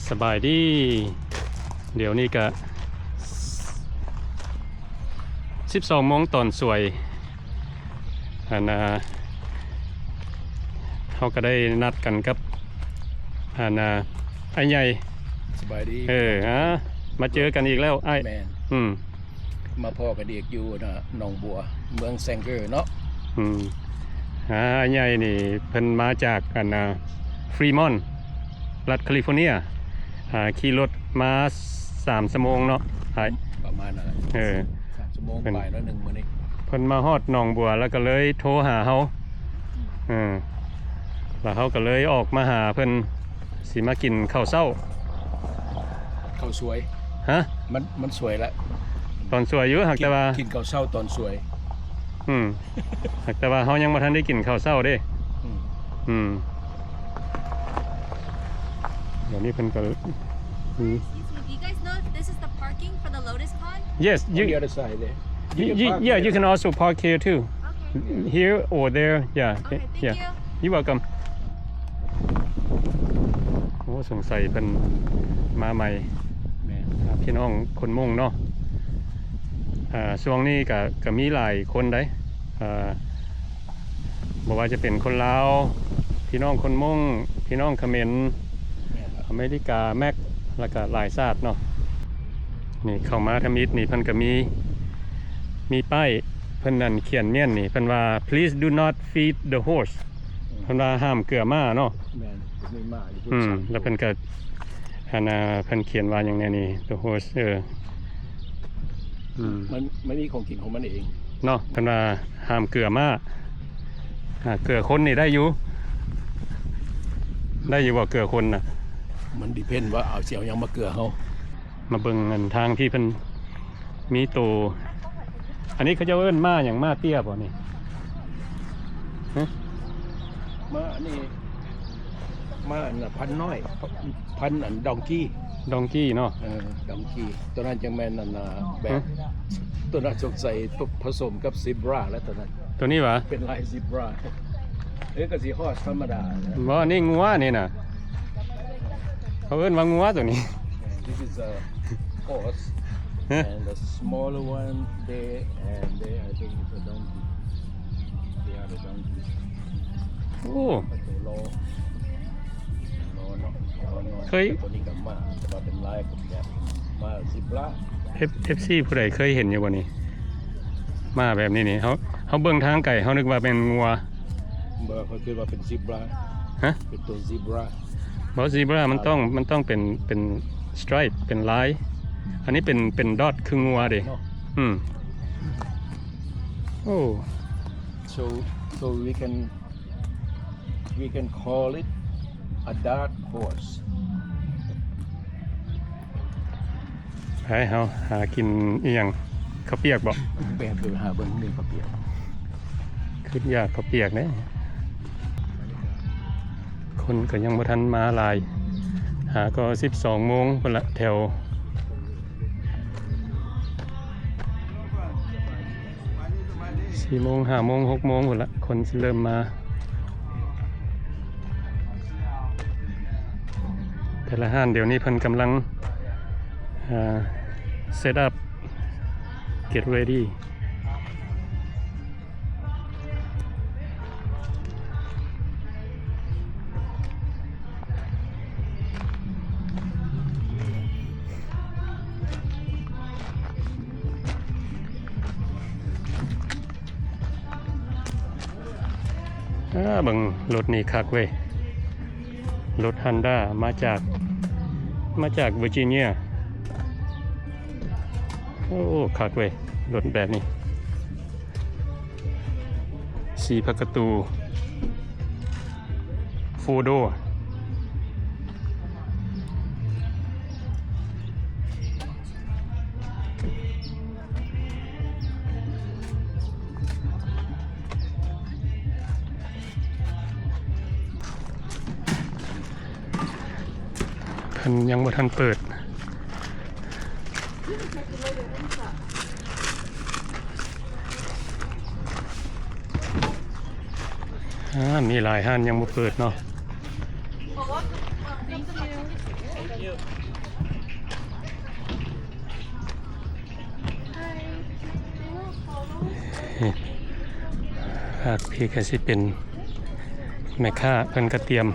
ສະບາຍດີ ດຽວນີ້ກະສິບສອງໂມງຕອນສວຍ ອັນ ອ່າ ເຮົາກະໄດ້ນັດກັນກັບ ອັນ ອ່າ ອ້າຍໃຫຍ່ ສະບາຍດີ ເອີ ອາ ມາເຈີກັນອີກແລ້ວອ້າຍ ແມ່ນ ອືມ ມາພໍ້ກັນອີກຢູ່ນະ ໜອງບົວ ເມືອງແຊງເກີເນາະ ອືມ ອາ ອ້າຍໃຫຍ່ນີ້ເພິ່ນມາຈາກ ອັນ ອ່າ ຟຣີມອນ ລັດຄາລີຟໍເນຍ ອ່າ ຂີ່ລົດມາສາມຊົ່ວໂມງເນາະ ປະມານນັ້ນແຫຼະ ເອີ ສາມຊົ່ວໂມງປາຍເນາະ ໜຶ່ງມື້ນີ້ ເພິ່ນມາຮອດໜອງບົວ ແລ້ວກະເລີຍໂທຫາເຮົາ ເອີ ແລ້ວເຮົາກະເລີຍອອກມາຫາເພິ່ນ ຊິມາກິນເຂົ້າເຊົ້າ ເຂົ້າສວຍ ຮະ ມັນ ມັນສວຍລະ ຕອນສວຍຢູ່ ຫາກແຕ່ວ່າ ກິນເຂົ້າເຊົ້າຕອນສວຍ ອືມ ຫາກແຕ່ວ່າເຮົາຍັງບໍ່ທັນໄດ້ກິນເຂົ້າເຊົ້າເດ້ ອືມ ອືມ ດຽວນີ້ເພິ່ນກະ ອືມ Excuse me, do you guys know if this is the parking for the lotus pond? Yes, you, on the other side there. You can park here. Yeah, you can also park here too. Okay. Here or there. Yeah. Okay, thank you. You're welcome. ໂອ້ ສົງໄສເພິ່ນມາໃໝ່ ແມ່ນ ພີ່ນ້ອງຄົນມົ້ງເນາະ ອ່າ ຊ່ວງນີ້ກະ ກະມີຫຼາຍຄົນໃດ໋ ອ່າ ບໍ່ວ່າຈະເປັນຄົນລາວ ພີ່ນ້ອງຄົນມົ້ງ ພີ່ນ້ອງຂະເໝນ ອາເມລິກາ ແມັກ ແລ້ວກະຫຼາຍຊາດເນາະ ນີ້ເຂົ້າມາທຳອິດນີ້ເພິ່ນກະມີ ມີປ້າຍ ເພິ່ນນັ້ນຂຽນມ້ຽນນີ້ ເພິ່ນວ່າ Please do not feed the horse ເພິ່ນວ່າຫ້າມເກືອມ້າເນາະ ແມ່ນ ມີມ້າຢູ່ ອືມ ແລ້ວເພິ່ນກະ ອັນ ອ່າ ເພິ່ນຂຽນວ່າຫຍັງແນ່ນີ້ the horse ເອີ ອືມ ມັນ ມັນມີຂອງກິນຂອງມັນເອງເນາະ ເພິ່ນວ່າຫ້າມເກືອມ້າ ຫາເກືອຄົນນີ້ໄດ້ຢູ່ ໄດ້ຢູ່ບໍ່ເກືອຄົນນະ ມັນ depend ວ່າເອົາ ຊິເອົາຫຍັງມາເກືອເຮົາ ມາເບິ່ງອັນທາງທີ່ເພິ່ນມີໂຕ ອັນນີ້ເຂົາເຈົ້າເອີ້ນມ້າຫຍັງ ມ້າເຕ້ຍບໍ່ນີ້ ຮະ ມ້າອັນນີ້ ມ້າອັນນະ ພັນນ້ອຍ ພັນອັນ donkey donkey ເນາະ ເອີ donkey ໂຕນັ້ນຈັ່ງແມ່ນອັນນະ ແບບ ຮະ ໂຕນັ້ນສົງໄສປະສົມກັບ zebra ແລ້ວໂຕນັ້ນ ໂຕນີ້ຫວາ ເປັນລາຍ zebra ເອີ ກະຊິ horse ທຳມະດາ ບໍ່ ອັນນີ້ງົວນີ້ນະ ເຂົາເອີ້ນວ່າງົວໂຕນີ້ This is a horse ຮະ and the smaller one there and there I think is a donkey. They are the donkey. ໂອ້ ໂຕລໍ ລໍເນາະ ລໍເນາະ ເຄີຍ ໂຕນີ້ກະມ້າ ແຕ່ວ່າເປັນລາຍ ເປັນແບບມ້າ zebra ເອັຟ ເອັຟຊີ ຜູ້ໃດເຄີຍເຫັນຢູ່ບໍ່ນີ້ ມ້າແບບນີ້ນີ້ ເຮົາ ເຮົາເບິ່ງທາງໄກ ເຮົານຶກວ່າແມ່ນງົວ ບໍ່ ຂ້ອຍຄິດວ່າເປັນ zebra ຮະ ເປັນໂຕ zebra ບໍ່ zebra ມັນຕ້ອງ ມັນຕ້ອງເປັນ ເປັນ stripe ເປັນລາຍ ອັນນີ້ເປັນ ເປັນ dot ຄືງົວເດ້ ເນາະ ອືມ ໂອ້ so so we can we can call it a dark horse. ໄປ ເຮົາຫາກິນອີ່ຫຍັງ ເຂົ້າປຽກບໍ່ ແບບ ເອີ ຫາເບິ່ງນີ້ເຂົ້າປຽກ ຄຶດຢາກເຂົ້າປຽກເດ້ ຄົນກະຍັງບໍ່ທັນມາຫຼາຍ ຫາກໍສິບສອງໂມງພຸ້ນລະ ແຖວສີ່ໂມງ ຫ້າໂມງ ຫົກໂມງພຸ້ນລະ ຄົນຊິເລີ່ມມາ ແຕ່ລະຮ້ານດຽວນີ້ເພິ່ນກຳລັງ ເອີ set up get ready. ອາ ເບິ່ງລົດນີ້ຄັກເວີຍ ລົດ Honda ມາຈາກ ມາຈາກ Virginia. ໂອ້ ຄັກເວີຍ ລົດແບບນີ້ ສີ່ພັກປະຕູ four door. ເພິ່ນຍັງບໍ່ທັນເປີດ ອາ ມີຫຼາຍຮ້ານຍັງບໍ່ເປີດເນາະ. ພາກພີ້ກະຊິເປັນແມ່ຄ້າ ເພິ່ນກະຕຽມ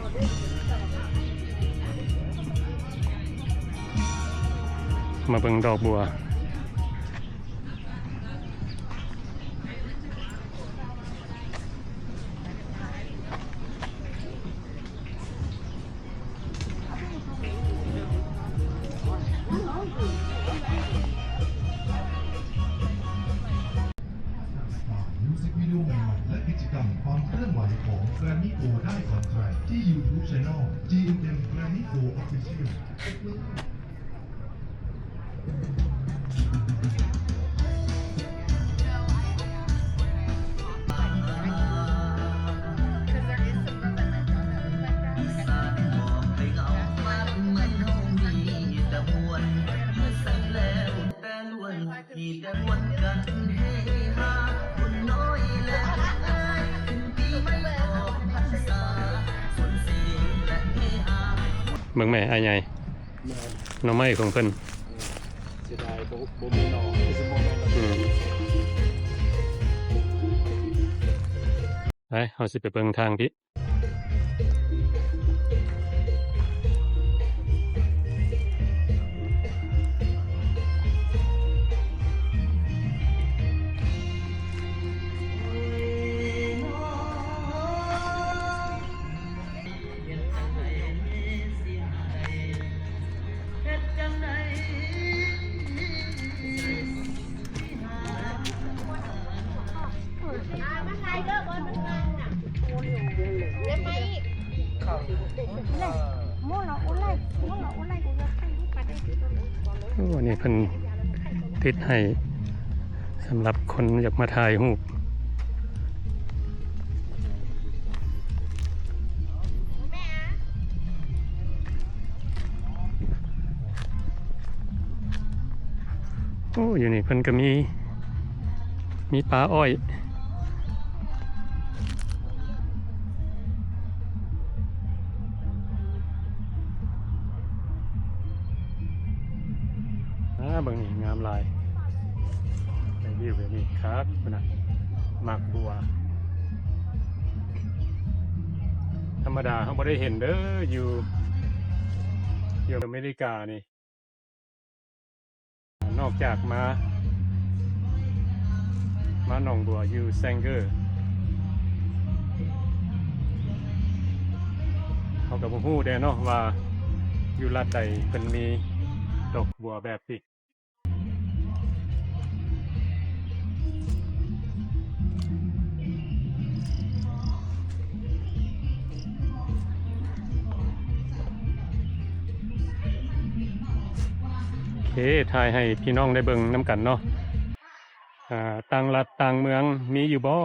ມາເບິ່ງດອກບົວ. ມິວສິກວິດີໂອໃໝ່ໆ ແລະ ກິດຈະກຳຄວາມເຄື່ອນໄຫວຂອງແກຣມມີໂກລ ໄດ້ຜ່ອນໄກທີ່ຢູທູບແຊນແນວ ຈີເອັມເອັມ ແກຣມມີໂກລ ອອບຟິຊຽວ. ເບິ່ງແມ່ ອ້າຍໃຫຍ່ ແມ່ນ ໜໍ່ໄມ້ຂອງເພິ່ນ ເສຍດາຍບໍ່ ບໍ່ມີໜໍ່ ຄືຊິບໍ່ແມ່ນ ອືມ ໄປ ເຮົາຊິໄປເບິ່ງທາງພີ້. ໂອ້ ອັນນີ້ເພິ່ນຕິດໃຫ້ສຳລັບຄົນຢາກມາຖ່າຍຮູບ. ໂອ້ ຢູ່ນີ້ເພິ່ນກະມີ ມີປາອ້ອຍ. ອາ ເບິ່ງນີ້ ງາມຫຼາຍ ໄດ້ວິວແບບນີ້ຄັກພຸ້ນນະ ໝາກບົວ ທຳມະດາເຮົາບໍ່ໄດ້ເຫັນເດີ ຢູ່ ຢູ່ອາເມລິການີ້ ນອກຈາກມາ ມາໜອງບົວຢູ່ແຊງເກີ ເຮົາກະບໍ່ຮູ້ແດ່ເນາະວ່າຢູ່ລັດໃດເພິ່ນມີດອກບົວແບບນີ້. ໂອເຄ ຖ່າຍໃຫ້ພີ່ນ້ອງໄດ້ເບິ່ງນຳກັນເນາະ ອ່າ ຕ່າງລັດຕ່າງເມືອງມີຢູ່ບໍ່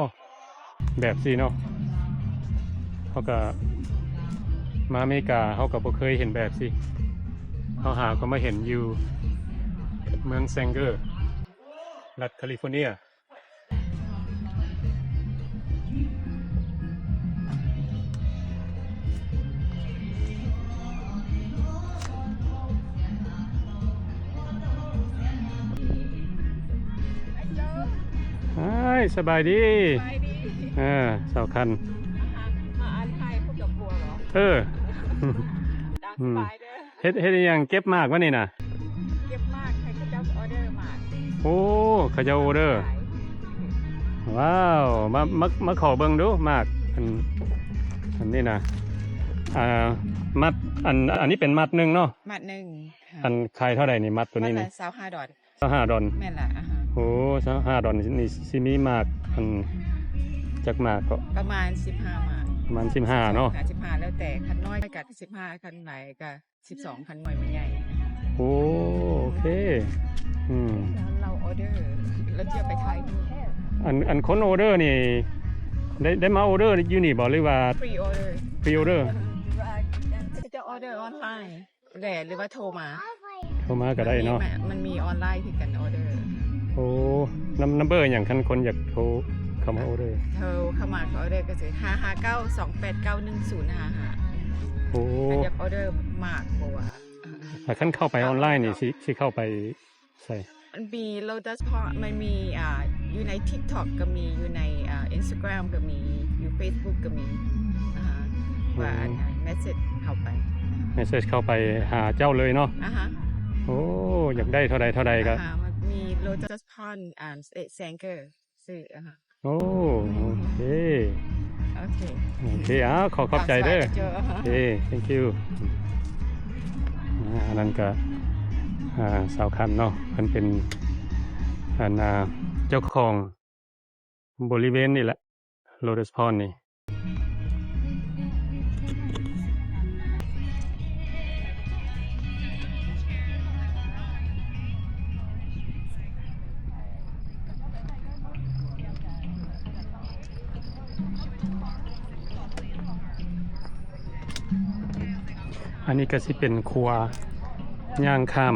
ແບບຊີ້ເນາະ ເຮົາກະມາອາເມລິກາ ເຮົາກະບໍ່ເຄີຍເຫັນແບບຊີ້ ເຮົາຫາກະມາເຫັນຢູ່ເມືອງແຊງເກີ ລັດຄາລິຟໍເນຍ. ຮາຍ ສະບາຍດີ ສະບາຍດີ ເອີ ສາວຄັນ ມາ ມາອັນຖ່າຍຮູບດອກບົວເບາະ? ເອີ ຕາມສະບາຍເດີ ເຮັດ ເຮັດອີ່ຫຍັງ ເກັບໝາກວະນີ້ນະ? ເກັບໝາກ ໃຫ້ເຂົາເຈົ້າອໍເດີໝາກ. ໂອ້ ເຂົາເຈົ້າອໍເດີ ຂາຍ. ວ້າວ ມາ ມາ ມາຂໍເບິ່ງດູໝາກ ອັນ ອັນນີ້ນະ ອ່າ ມັດ ອັນ ອັນນີ້ເປັນມັດໜຶ່ງເນາະ? ມັດໜຶ່ງ. ອັນຂາຍເທົ່າໃດນີ້ ມັດໂຕນີ້ນີ້? ມັດລະຊາວຫ້າດອນ. ຊາວຫ້າດອນ. ແມ່ນລະ ອາຮະ. ໂອ້ ຊາວຫ້າດອນນີ້ຊິມີໝາກ ອັນ ຈັກໝາກເກາະ? ປະມານສິບຫ້າໝາກ. ປະມານສິບຫ້າເນາະ? ສິບຫ້າ ສິບຫ້າ ແລ້ວແຕ່ ຄັນນ້ອຍກະສິບຫ້າ ຄັນຫຼາຍກະສິບສອງ ຄັນໜ່ວຍມັນໃຫຍ່. ໂອ້ ໂອເຄ ອືມ ລາວອໍເດີ ລາວຈະໄປຂາຍ. ອັນ ອັນຄົນອໍເດີນີ້ ໄດ້ ໄດ້ມາອໍເດີຢູ່ນີ້ບໍ່ ຫຼືວ່າ ພຣີອໍເດີ? ພຣີອໍເດີ ຈະອໍເດີອອນລາຍ. ແຫຼະ ຫຼືວ່າໂທມາ. ໂທມາກະໄດ້ເນາະ. ມັນມີ ມັນມີອອນລາຍຄືກັນ ອໍເດີ. ໂອ້ ນຳ ນຳເບີຫຍັງ ຄັນຄົນຢາກໂທເຂົ້າມາອໍເດີ? ໂທເຂົ້າມາຂໍອໍເດີກະຄື ຫ້າຫ້າເກົ້າ ສອງແປດເກົ້າ ໜຶ່ງສູນຫ້າຫ້າ. ໂອ້ ຄັນຢາກອໍເດີໝາກບໍ່ວ່າ. ຖ້າຄັນເຂົ້າໄປອອນລາຍນີ້ ຊິ ຊິເຂົ້າໄປໃສ? ມັນມີ Lotus Pond ມັນມີ ອ່າ ຢູ່ໃນ TikTok ກໍມີ ຢູ່ໃນ ອ່າ Instagram ກໍມີ ຢູ່ Facebook ກໍມີ ອ່າ ວ່າອັນ message ເຂົ້າໄປ message ເຂົ້າໄປຫາເຈົ້າເລີຍເນາະ. ອ່າຮະ ໂອ້ ຢາກໄດ້ເທົ່າໃດເທົ່າໃດກໍ ອ່າຮະ ມັນມີ Lotus Pond ອ່າ Sanger ຊື່ ອ່າຮະ ໂອ້ ໂອເຄ ໂອເຄ ໂອເຄ ອ້າວ ຂໍຂອບໃຈເດີ ໂອເຄ thank you. ອ່າ ອັນນັ້ນກະ ອ່າ ສາວຄັນເນາະ ເພິ່ນເປັນ ອັນ ອ່າ ເຈົ້າຂອງບໍລິເວນນີ້ແຫຼະ Lotus Pond ນີ້. ອັນນີ້ກໍຊິເປັນຂົວຍ່າງຂ້າມ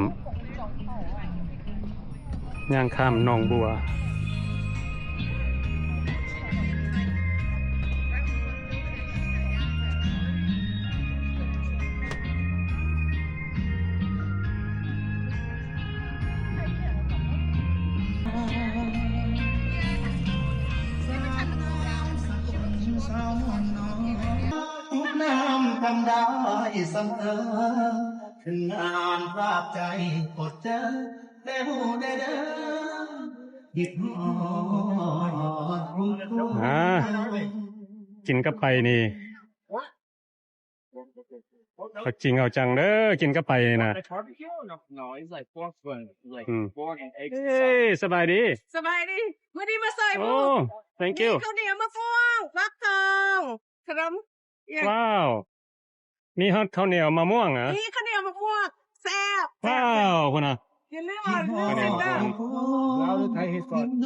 ຍ່າງຂ້າມໜອງບົວ. ອ່າ ກິນກັບໄປນີ້ ເອົາຈິງເອົາຈັງເດີ ກິນກັບໄປນີ້ນະ. ເອີ ສະບາຍດີ ສະບາຍດີ ມື້ນີ້ມາຊ່ອຍ ໂອ້ thank you. ມີເຂົ້າໜຽວມະມ່ວງ ຟັກທອງ ຂະໜົມ ວ້າວ ມີຮອດເຂົ້າໜຽວມະມ່ວງ ອະ ມີເຂົ້າໜຽວມະມ່ວງ ແຊບ ວ້າວ ພຸ້ນນະ ຢ່າລືມວ່າເລື່ອງເປັນເດີ ລາວຫຼືໄທເຮັດກ່ອນ ເ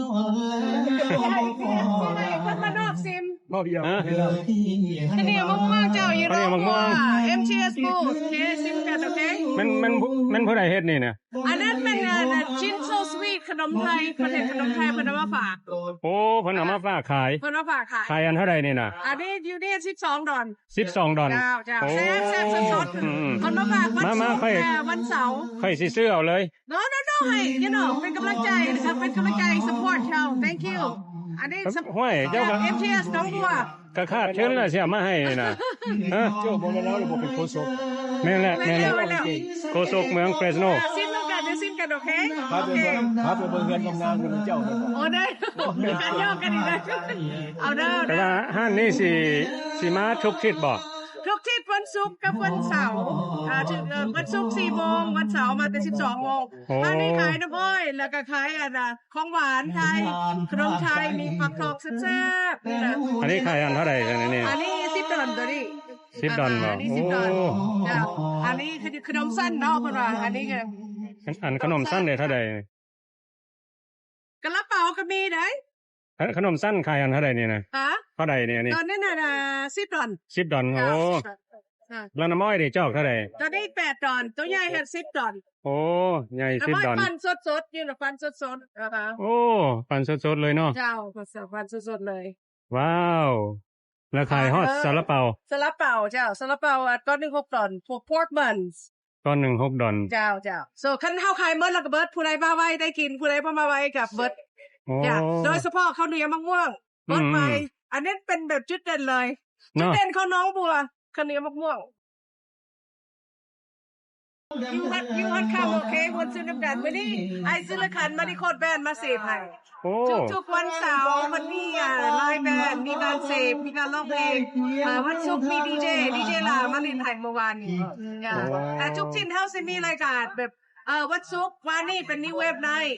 ພິ່ນມານອກຊິມ ເວົ້າດຽວ ຮະ ເຂົ້າໜຽວມະມ່ວງເຈົ້າ ຢູ່ ເຂົ້າໜຽວມະມ່ວງ ເອັມທີເອັສ ບູດ ເຄ ຊິມກັນ ໂອເຄ ແມ່ນ ແມ່ນ ແມ່ນຜູ້ໃດເຮັດນີ້ນະ? ອັນນັ້ນແມ່ນ ອ່າ Jinso Sweet ຂະໜົມໄທ ເພິ່ນເຮັດຂະໜົມໄທ ເພິ່ນເອົາມາຝາກ ໂອ້ ເພິ່ນເອົາມາຝາກຂາຍ ເພິ່ນເອົາຝາກຂາຍ ຂາຍອັນເທົ່າໃດນີ້ນະ? ອັນນີ້ຢູ່ນີ້ສິບສອງດອນ ສິບສອງດອນ ເຈົ້າ ເຈົ້າ ໂອ້ ແຊບໆ ສົດໆ ອືມໆ ເພິ່ນມາຝາກ ມາ ມາ ຂ້ອຍ ວັນເສົາ ຂ້ອຍຊິຊື້ເອົາເລີຍ No no no ໃຫ້ you know ເປັນກຳລັງໃຈ ເປັນກຳລັງໃຈ support ເຮົາ thank you. ອັນນີ້ ຫ້ວຍ ເຈົ້າກໍ ເອັມທີເອັສ ໜອງບົວ ກໍຂາດທຶນລະ ຊິເອົາມາໃຫ້ນີ້ນະ ຮະ ເຈົ້າບໍ່ແມ່ນລາວ ຫຼືບໍ່ເປັນໂຄສົກ? ແມ່ນແຫຼະ ແມ່ນແຫຼະ ແມ່ນແລ້ວ ໂຄສົກເມືອງ Fresno. ຊິມນຳກັນ ຊິມກັນ ໂອເຄ ພາໄປເບິ່ງ ພາໄປເບິ່ງເຮືອນງາມໆ ນຳເຈົ້າ ໂອ້ ໄດ້ ມີການຢອກກັນອີກແລ້ວ ເອົາເດີ ເອົາເດີ ແຕ່ວ່າຮ້ານນີ້ຊິ ຊິມາທຸກທິດບໍ່? ທຸກທິດວັນສຸກກັບວັນເສົາ ອ່າ ເອີ ວັນສຸກສີ່ໂມງ ວັນເສົາມາແຕ່ສິບສອງໂມງ. ໂອ້ ຮ້ານນີ້ຂາຍນ້ຳອ້ອຍ ແລ້ວກໍຂາຍອັນນ່າ ຂອງຫວານໄທ ຂະໜົມໄທ ມີຟັກທອງແຊບໆ ນີ້ນະ. ອັນນີ້ຂາຍອັນເທົ່າໃດອັນນີ້? ອັນນີ້ສິບດອນ ໂຕນີ້ສິບດອນບໍ? ອັນນີ້ສິບດອນ ໂອ້ ເຈົ້າ. ອັນນີ້ຂະໜົມຊັ້ນເນາະ ເພິ່ນວ່າ ອັນນີ້ກໍ ອັນ ອັນຂະໜົມຊັ້ນເດ ເທົ່າໃດ? ກະລາເປົາກໍມີໃດ໋. ເອີ ຂະໜົມຊັ້ນຂາຍອັນເທົ່າໃດນີ້ນະ? ຮະ? ເທົ່າໃດນີ້ ອັນນີ້? ຕອນນີ້ນະ ສິບດອນ ສິບດອນ ເຈົ້າ. ໂອ້ ສິບດອນ ເຈົ້າ. ແລ້ວນ້ຳອ້ອຍເດ ຈອກເທົ່າໃດ? ຕອນນີ້ແປດດອນ ໂຕໃຫຍ່ຫັ້ນສິບດອນ. ໂອ້ ໃຫຍ່ສິບດອນ ນ້ຳອ້ອຍປັ່ນສົດໆ ຢູ່ນະ ປັ່ນສົດໆ ເອີ ໂອ້ ປັ່ນສົດໆເລີຍເນາະ. ເຈົ້າ ປັ່ນສົດໆເລີຍ. ວ້າວ ແລ້ວຂາຍຮອດ ເອີ ຊາລາເປົາ ຊາລາເປົາ ເຈົ້າ ຊາລາເປົາ ອັນ ກ້ອນໜຶ່ງຫົກດອນ ພວກ Portman's ກ້ອນໜຶ່ງຫົກດອນ. ເຈົ້າ ເຈົ້າ. So ຄັນເຮົາຂາຍໝົດແລ້ວກໍເບິດ ຜູ້ໃດມາໄວໄດ້ກິນ ຜູ້ໃດບໍ່ມາໄວກໍເບິດ. ໂອ້ ເຈົ້າ ໂດຍສະເພາະເຂົ້າໜຽວໝາກມ່ວງ ເບິດໄວ. ອືມໆ ອັນນີ້ເປັນແບບຈຸດເດັ່ນເລີຍ ເນາະ ຈຸດເດັ່ນຂອງໜອງບົວ ເຂົ້າໜຽວໝາກມ່ວງ. You had, you had come, okay? ມ່ວນຊື່ນນຳກັນ. ມື້ນີ້ອ້າຍຊິລະຄັນ ມາລິຄອດແບນ ມາເສບໃຫ້. ໂອ້ ທຸກໆວັນເສົາ ມັນມີ ອ່າ live band ມີການເສບ ມີການຮ້ອງເພງ. ເອີ ວັນສຸກມີດີເຈ ດີເຈຫຼ້າມາຫຼິ້ນໃຫ້ເມື່ອວານນີ້. ໂອ້ ແຕ່ທຸກຖິ່ນເຮົາຊິມີລາຍການແບບ ເອີ ວັນສຸກ ວານນີ້ເປັນ New Wave Night.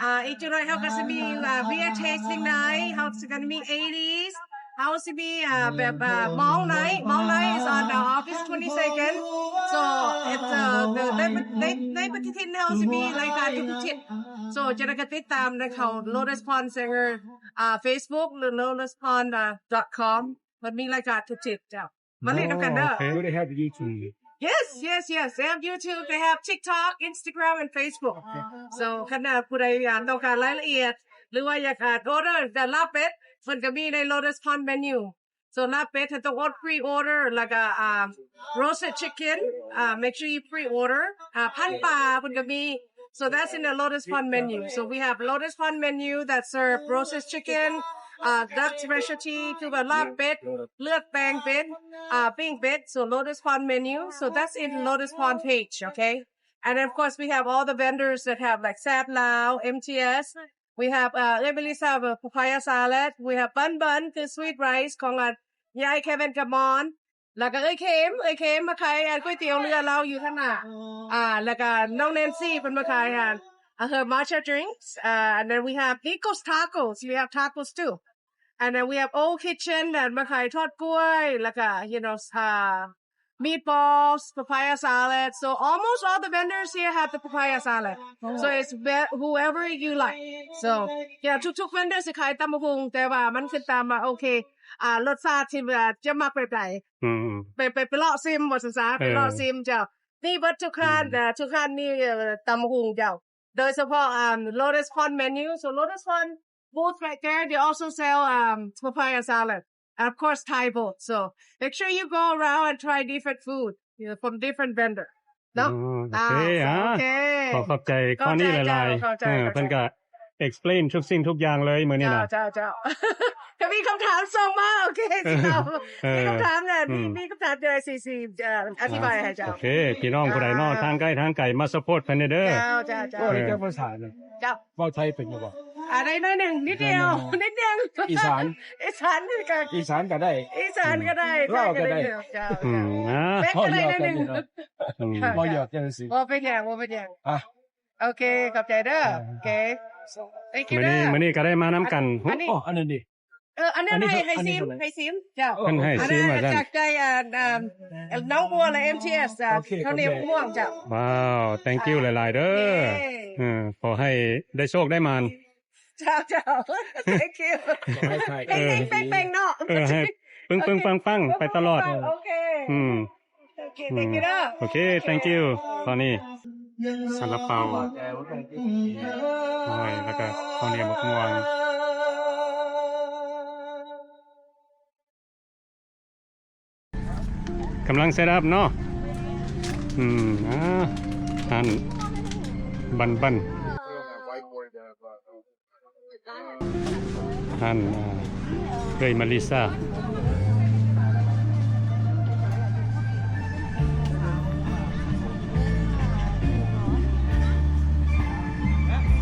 ອ່າ ອີກຈັກໜ້ອຍເຮົາກໍຊິມີ ອ່າ beer tasting night. ເຮົາຊິ gonna ມີ eighties. ເຮົາຊິມີ ອ່າ ແບບ ອ່າ Malt Night. Malt Night is on, uh, August twenty-second. So it's, uh, the ໃນ ໃນ ໃນປະຕິທິນເຮົາຊິມີລາຍການທຸກໆທິດ. So ຈະໄດ້ກໍຕິດຕາມໄດ້ເຂົ້າ Lotus Pond Sanger ອ່າ Facebook ຫຼື lotus pond dot com. ເພິ່ນມີລາຍການທຸກທິດເຈົ້າ. ມາຫຼິ້ນນຳກັນເດີ. ໂອ້ ໂອເຄ. Do they have YouTube? Yes, yes, yes. They have YouTube. They have TikTok, Instagram and Facebook. So ຄັນວ່າຜູ້ໃດ ອ່າ ຕ້ອງການລາຍລະອຽດ ຫຼືວ່າຢາກ ອ່າ order ການລາບເປັດ ເພິ່ນກໍມີໃນ Lotus Pond Menu. So ລາບເປັດ ເຮົາຕ້ອງ pre-order ແລ້ວກໍ um, roasted chicken, uh, make sure you pre-order. Uh, ພັນປາເພິ່ນກໍມີ. So that's in the Lotus Pond menu. So we have Lotus Pond menu that serve roasted chicken, uh, duck specialty ຄືວ່າລາບເປັດ, ເລືອດແປງເປັດ, uh, ປີ້ງເປັດ. So Lotus Pond menu. So that's in Lotus Pond page, okay? And of course, we have all the vendors that have, like, Sat Lao, M T S. We have, uh, ເອື້ອຍເມລິຊາ papaya salad. We have Bun Bun ຄື sweet rice ຂອງ ອາ ຍາຍ Kevin ກັບ Mon. ແລ້ວກໍເອື້ອຍເຄມ, ເອື້ອຍເຄມມາຂາຍ ອາ ກ໋ວຍຕຽວເຮືອລາວຢູ່ທາງໜ້າ. ອ່າ ແລ້ວກໍນ້ອງແນນຊີເພິ່ນມາຂາຍ ອາ ເຮີ matcha drinks. Uh, and then we have Nico's Tacos. We have tacos too. And then we have Old Kitchen ແມ່ນມາຂາຍທອດກ້ວຍ ແລ້ວກໍ you know, uh, meatballs, papaya salad. So almost all the vendors here have the papaya salad. So it's whoever you like. So yeah, ທຸກໆ vendor ຊິຂາຍຕຳບັກຫຸ່ງ ແຕ່ວ່າມັນຂຶ້ນຕາມວ່າ ໂອເຄ ອ່າ ລົດຊາດທີ່ວ່າຈະມັກແບບໃດ. ອືມ ໄປ ໄປ ໄປເລາະຊິມ ວ່າຊັ້ນຊະ ໄປເລາະຊິມເຈົ້າ. ມີເບິດທຸກຮ້ານ ເອີ ທຸກຮ້ານມີ ເອີ ຕຳບັກຫຸ່ງເຈົ້າ. ໂດຍສະເພາະ ອ່າ Lotus Pond menu. So Lotus Pond booth right there, they also sell, um, papaya salad. And of course, Thai boat. So make sure you go around and try different food, you know, from different vendor. ເນາະ. ໂອເຄ ອ່າ ໂອເຄ ຂໍຂອບໃຈ ຂອບໃຈ ຄອນນີ້ຫຼາຍໆ. ເອີ ເພິ່ນກໍ explain ທຸກສິ່ງທຸກຢ່າງເລີຍມື້ນີ້ນະ. ເຈົ້າ ເຈົ້າ ເຈົ້າ. ຖ້າມີຄຳຖາມສົ່ງມາ ໂອເຄ ຊິຕອບ. ເອີ ມີຄຳຖາມ ມີ ອືມ ມີຄຳຖາມຈັ່ງໃດຊິ ຊິ ອະທິບາຍໃຫ້ເຈົ້າ. ໂອເຄ ພີ່ນ້ອງຜູ້ໃດເນາະ ອ່າ ທາງໃກ້ທາງໄກ ມາ support ເພິ່ນແດ່ເດີ. ເຈົ້າ ເຈົ້າ ເຈົ້າ. ເອີ ເຈົ້າພາສາເນາະ. ເຈົ້າ ເວົ້າໄທເປັນຢູ່ບໍ່? ອ່າ ໄດ້ໜ້ອຍໜຶ່ງ ນິດດຽວ ນິດໜຶ່ງ. ອີສານ ອີສານນີ້ກໍ ອີສານກໍໄດ້ ອີສານກໍໄດ້ ລາວກໍໄດ້. ເຈົ້າ ອືມ ອ່າ ເປັນກໍໄດ້ໜ້ອຍໜຶ່ງ. ອືມ ເວົ້າຫຍອກຈັ່ງຊີ້ ບໍ່ເປັນຫຍັງ ບໍ່ເປັນຫຍັງ. ອ່ະ ໂອເຄ ຂອບໃຈເດີ. ອ່າ ໂອເຄ thank you ມື້ນີ້ ເດີ ມື້ນີ້ກໍໄດ້ມານຳກັນ. ອັນນີ້ ອໍ ອັນນັ້ນເດ. ເອີ ອັນນັ້ນໃຫ້ ໃຫ້ຊິມ ໃຫ້ຊິມ ເຈົ້າ. ເພິ່ນໃຫ້ຊິມວ່າຊັ້ນ. ອັນນັ້ນຈາກໃຈ ອ່າ ນ້ອງບົວ ແລະ ເອັມທີເອສ ເຂົ້າໜຽວໝາກມ່ວງເຈົ້າ. ວ້າວ thank you ຫຼາຍໆເດີ. ເອີ ຂໍໃຫ້ໄດ້ໂຊກໄດ້ໝານ. ເຈົ້າ ເຈົ້າ thank you. ເປັງໆໆເນາະ. ເອີ ໃຫ້ປຶ້ງໆປັງໆໄປຕະຫຼອດ. ໂອເຄ ອືມ ໂອເຄ thank you ເດີ. ໂອເຄ thank you. ຕອນນີ້ຊາລາເປົາ ໂອ້ຍ ແລ້ວກໍເຂົ້າໜຽວໝາກມ່ວງ ກຳລັງ set up ເນາະ. ອືມ ອ່າ ຮ້ານບັນບັນ. ທ່ານ ເອີ ເອື້ອຍມາລິຊາ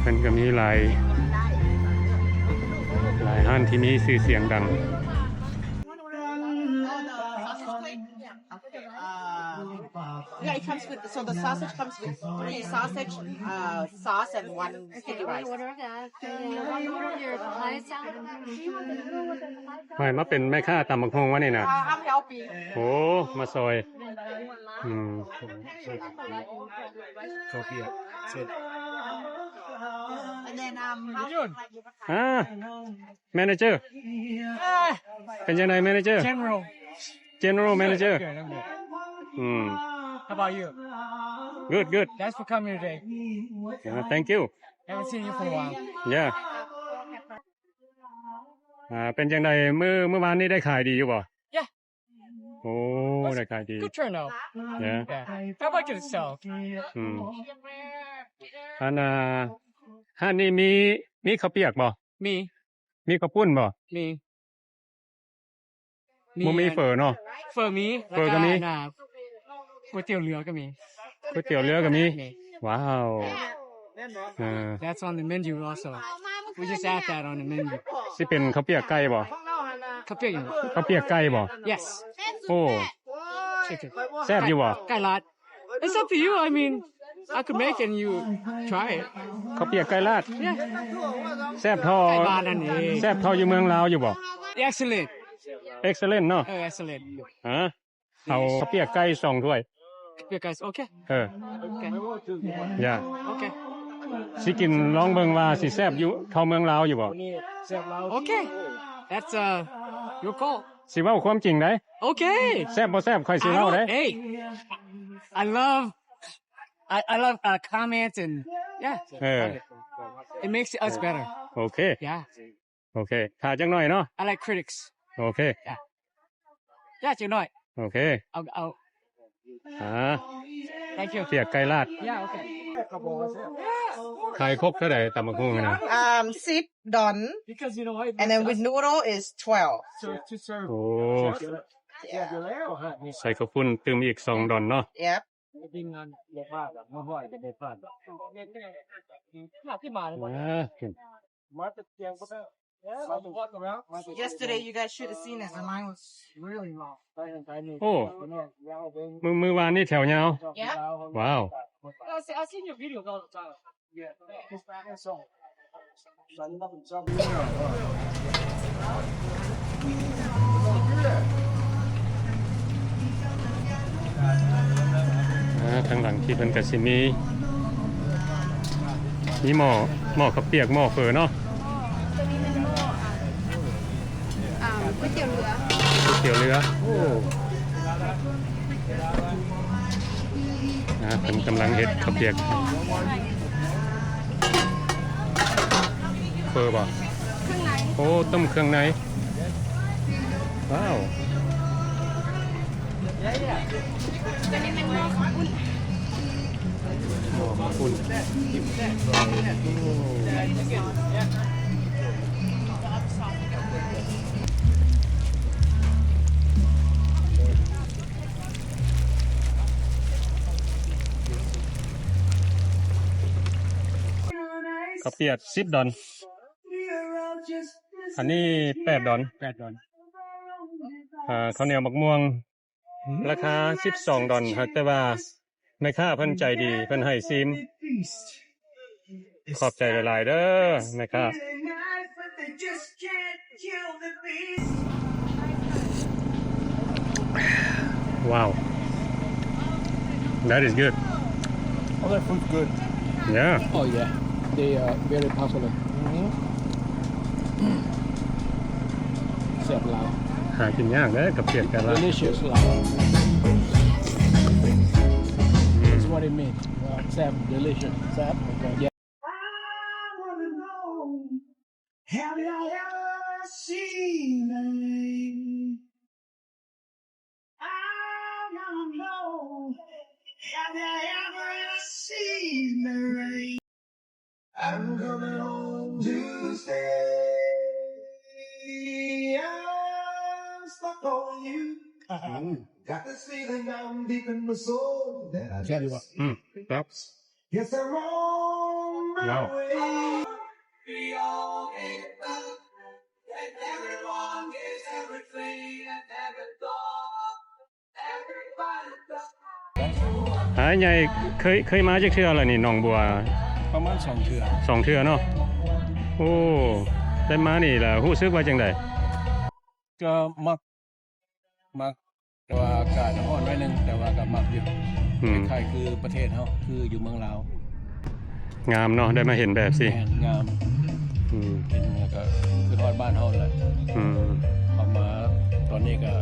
ເພິ່ນກໍມີຫຼາຍ ຫຼາຍຮ້ານທີ່ມີຊື່ສຽງດັງ. Uh, yeah, it comes with, so the sausage comes with three sausage, uh, sauce and one sticky rice. ໃຫ້ມາເປັນແມ່ຄ້າຕຳບັກຫຸ່ງວະນີ້ນະ. Uh, I'm helping. ໂອ້ ມາຊ່ອຍ. ອືມ ເຂົ້າປຽກ ເສັ້ນ And then, um, ອ່າ manager ເປັນຈັ່ງໃດ manager? General. General manager. Good, I'm good. ອືມ How about you? Good, good. Thanks for coming today. Yeah, thank you. Haven't seen you for a while. Yeah. ອ່າ ເປັນຈັ່ງໃດ ມື້ ມື້ວານນີ້ໄດ້ຂາຍດີຢູ່ບໍ່? Yeah. ໂອ້ That's ໄດ້ຂາຍດີ. Good turnout. Yeah. Yeah. How about yourself? ອືມ ອັນ ອ່າ ຮ້ານນີ້ມີ ມີເຂົ້າປຽກບໍ່? ມີ. ມີເຂົ້າປຸ້ນບໍ່? ມີ. ບໍ່ມີເຝີເນາະ? ເຝີມີ ເຝີກໍມີ ແລ້ວກໍ ອ່າ ກ໋ວຍຕຽວເຮືອກໍມີ. ກ໋ວຍຕຽວເຮືອກໍມີ. ມີ. ວ້າວ ເອີ That's on the menu also. We just add that on the menu. ຊິເປັນເຂົ້າປຽກໄກ່ບໍ່? ເຂົ້າປຽກຫຍັງ? ເຂົ້າປຽກໄກ່ບໍ່? Yes. ໂອ້ Chicken. ແຊບຢູ່ບໍ່? ໄກ່ລາດ. It's up to you. I mean, I could make it and you try it. ເຂົ້າປຽກໄກ່ລາດ. Yeah. ແຊບທໍ່ ໄກ່ບ້ານນັ້ນເອງ. ແຊບທໍ່ຢູ່ເມືອງລາວຢູ່ບໍ່? Excellent. Excellent ເນາະ. ເອີ excellent. ຮະ ເອົາເຂົ້າປຽກໄກ່ສອງຖ້ວຍ. ເຂົ້າປຽກໄກ່ ໂອເຄ. ເອີ ໂອເຄ. Yeah. ໂອເຄ ຊິກິນລອງເບິ່ງວ່າຊິແຊບຢູ່ເທົ່າເມືອງລາວຢູ່ບໍ່? ໂອເຄ. That's, uh, your call. ຊິເວົ້າຄວາມຈິງໄດ໋. ໂອເຄ. ແຊບບໍ່ແຊບຂ້ອຍຊິເລົ່າໄດ໋. I don't, hey, I love, I, I love, uh, comments and, yeah. ເອີ it makes us better. ໂອເຄ. Yeah. ໂອເຄ ຖ້າຈັກໜ້ອຍເນາະ. I like critics. ໂອເຄ. Yeah. ຍາກຈັກໜ້ອຍ. ໂອເຄ ເອົາ ເອົາ ອ່າ Thank you. ເປີກໄກ່ລາດ. Yeah, okay. ຂາຍຄົບເທົ່າໃດຕຳບັກຫຸ່ງນະ? ອ່າ ສິບດອນ and then with noodle is twelve. ໂອ້ ໃສ່ເຂົ້າປຸ້ນຕື່ມອີກສອງດອນເນາະ. Yep. ອ່າ Yesterday, you guys should have seen it. The line was really long. ໂອ້ ມື້ ມື້ວານນີ້ແຖວຍາວ. Yeah. ວ້າວ. I see, I seen your videos all the time. ອ່າ ທາງຫຼັງທີ່ເພິ່ນກະຊິມີ ມີໝໍ້ ໝໍ້ເຂົ້າປຽກ ໝໍ້ເຝີເນາະ. ອໍ ຕົວນີ້ແມ່ນໝໍ້ ອ່າ ອ່າ ກ໋ວຍຕຽວເຮືອ ກ໋ວຍຕຽວເຮືອ. ໂອ້ ອ່າ ເພິ່ນກຳລັງເຮັດເຂົ້າປຽກ ເຝີບໍ່? ເຄື່ອງໃນ. ໂອ້ ຕົ້ມເຄື່ອງໃນ. ວ້າວ. ຕົວນີ້ແມ່ນໝໍ້ເຂົ້າປຸ້ນ ໝໍ້ເຂົ້າປຸ້ນ. ເຂົ້າປຽກສິບດອນ ອັນນີ້ແປດດອນ ແປດດອນ. ອ່າ ເຂົ້າໜຽວໝາກມ່ວງ ລາຄາສິບສອງດອນ ແຕ່ວ່າແມ່ຄ້າເພິ່ນໃຈດີ ເພິ່ນໃຫ້ຊີມ. ຂອບໃຈຫຼາຍໆເດີແມ່ຄ້າ. ວ້າວ. That is good. Oh, that food's good. Yeah. Oh, yeah. They are very popular. ແຊບຫຼາຍ. ຫາກິນຍາກເດີ ເຂົ້າປຽກແຕ່ລະ delicious ຫຼາຍ. That's what it means. ແຊບ delicious ແຊບ. Yeah. I wanna know, have you ever seen the rain? I wanna know, have you ever seen the rain? I'm coming home to stay. I'm stuck on you. Got this feeling down deep in my soul that I just ອືມ ຄັບ Yes, I'm on my way. ຫາຍໃຫຍ່ ເຄີຍ ເຄີຍມາຈັກເທື່ອລະນີ້ ໜອງບົວ? ປະມານສອງເທື່ອ ສອງເທື່ອເນາະ. ໂອ້ ໄດ້ມານີ້ລະ ຮູ້ສຶກວ່າຈັ່ງໃດ? ກໍມັກ ມັກ ແຕ່ວ່າອາກາດຮ້ອນໜ້ອຍໜຶ່ງ ແຕ່ວ່າກໍມັກຢູ່. ອືມ ຄ້າຍໆຄືປະເທດເຮົາ ຄືຢູ່ເມືອງລາວ. ງາມເນາະ ໄດ້ມາເຫັນແບບຊີ້. ແມ່ນ ງາມ. ອືມ ເຫັນແລ້ວກໍຄິດຮອດບ້ານເຮົາແຫຼະ. ອືມ ເຂົ້າມາຕອນນີ້ກໍ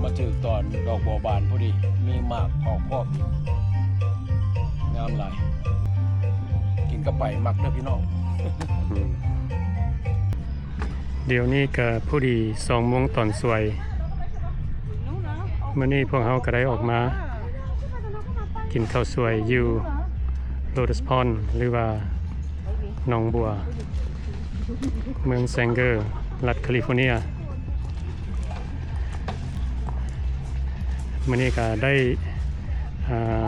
ມາຖືກຕອນດອກບົວບານພໍດີ ມີໝາກອອກພ້ອມ ງາມຫຼາຍ. ກິນກັບໄປ ມັກເດີພີ່ນ້ອງ. ອືມ ດຽວນີ້ກະພໍດີສອງໂມງຕອນສວຍ. ມື້ນີ້ພວກເຮົາກະໄດ້ອອກມາກິນເຂົ້າສວຍຢູ່ Lotus Pond ຫຼືວ່າໜອງບົວ ເມືອງ Sanger ລັດ California. ມື້ນີ້ກະໄດ້ ອ່າ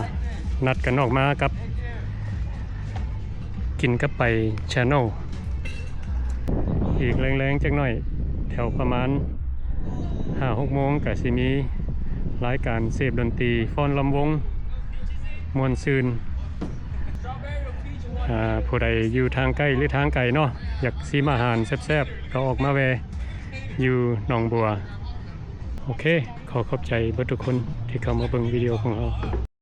ນັດກັນອອກມາກັບ ກິນກັບໄປ Channel. ອີກແລງໆຈັກໜ້ອຍ ແຖວປະມານຫ້າຫົກໂມງ ກະຊິມີລາຍການເສບດົນຕີ ຟ້ອນລຳວົງ ມ່ວນຊື່ນ. ອ່າ ຜູ້ໃດຢູ່ທາງໃກ້ ຫຼື ທາງໄກເນາະ ຢາກຊິມອາຫານແຊບໆ ກໍອອກມາແວ່ຢູ່ໜອງບົວ. ໂອເຄ ຂໍຂອບໃຈເບິດທຸກຄົນທີ່ເຂົ້າມາເບິ່ງວິດີໂອຂອງເຮົາ.